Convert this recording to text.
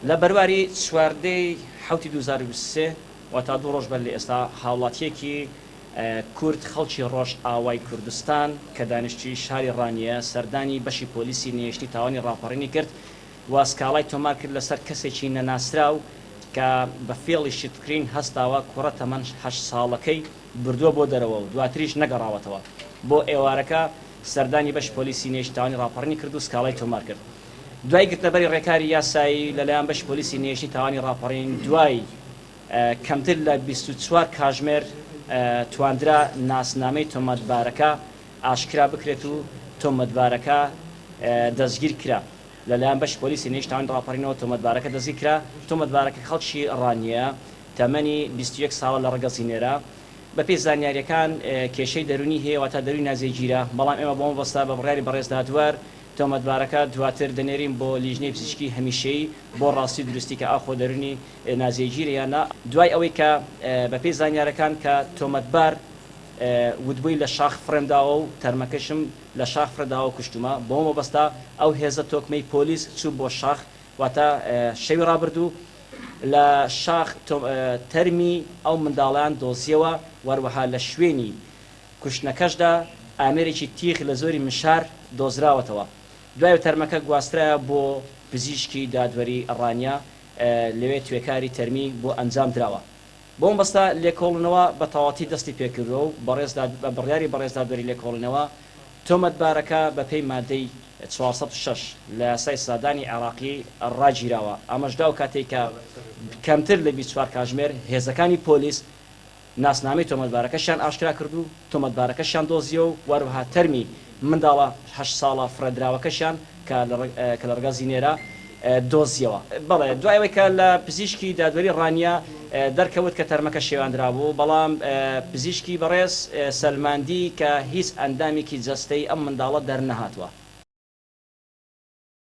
لە بەرواری 14 ی حەوتی 2023 واتا دوو ڕۆژ بەر لە ئێستا هاوڵاتییەکی کورد خەڵکی ڕۆژئاوای کوردستان کە دانیشتووی شاری ڕانیەیە سەردانی بەشی پۆلیسی نەهێشتنی تاوانی ڕاپەڕینی کرد و سکاڵای تۆمار کرد لەسەر کەسێکی نەناسراو کە بە فێڵی شتکڕین هەستاوە کوڕە تەمەن هەشت ساڵەکەی بردووە بۆ دەرەوە و دواتریش نەگەڕاوەتەوە بۆ ئێوارەکە سەردانی بەشی پۆلیسی نەهێشتنی تاوانی ڕاپەڕینی کرد و سکاڵای تۆمار کرد دوای گرتنەبەری ڕێکاری یاسایی لەلایەن بەشی پۆلیسی نەهێشتنی تاوانی ڕاپەڕین دوای کەمتر لە 24 کاژمێر تواندرا ناسنامەی تۆمەتبارەکە ئاشکرا بکرێت و تۆمەتبارەکە دەستگیر کرا. لەلایەن بەشی پۆلیسی نەهێشتنی تاوانی ڕاپەڕینەوە تۆمەتبارەکە دەستگیر کرا، تۆمەتبارەکە خەڵکی ڕانیەیە، تەمەنی 21 ساڵە لە ڕەگەزی نێرە، بەپێی زانیارییەکان کێشەی دەروونی هەیە واتە دەروونی ناجێگیرە، بەڵام ئێمە بۆ مەبەستە بە بڕیاری بەڕێز دادوەر تۆمەتبارەکە دواتر دەنێرین بۆ لیژنەی پزیشکی هەمیشەیی بۆ ڕاستی و دروستی کە ئاخۆ دەروونی ناجێگیرە یان نا، دوای ئەوەی کە بەپێی زانیارەکان کە تۆمەتبار وتبووی لە شاخ فڕێمداوە و تەرمەکەشم لە شاخ فڕێداوە و کوشتومە، بەو مەبەستە ئەو هێزە تۆکمەی پۆلیس چوو بۆ شاخ واتە شەوی ڕابردوو لە شاخ تەرمی ئەو منداڵەیان دۆزیەوە و هەروەها لە شوێنی کوشتنەکەشدا ئامێرێکی تیغ لە زۆری مشار دۆزراوەتەوە. دوای تەرمەکە گواسترایە بۆ پزیشکی دادوەری ڕانیە لەوێ توێکاری تەرمی بۆ ئەنجام دراوە. بەو مەبەستە لێکۆڵینەوە بە تەواوەتی دەستی پێکردووە و بەڕێز بە بڕیاری بەڕێز دادوەری لێکۆڵینەوە تۆمەتبارەکە بە پێی مادەی 406 لە یاسای سزادانی عێراقی ڕاگیراوە، ئەمەش لەو کاتەی کە کەمتر لە 24 کاژمێر هێزەکانی پۆلیس ناسنامەی تۆمەتبارەکەشیان ئاشکرا کرد و تۆمەتبارەکەشیان دۆزیەوە و هەروەها تەرمی منداڵە هەشت ساڵە فڕێدراوەکەشیان کە لە ڕەگەزی نێرە دۆزیەوە. بەڵێ، دوای ئەوەی کە لە پزیشکی دادوەری ڕانیە دەرکەوت کە تەرمەکە شێواندرابوو، بەڵام پزیشکی بەڕێز سەلماندی کە هیچ ئەندامێکی جەستەی ئەم منداڵە دەرنەهاتووە.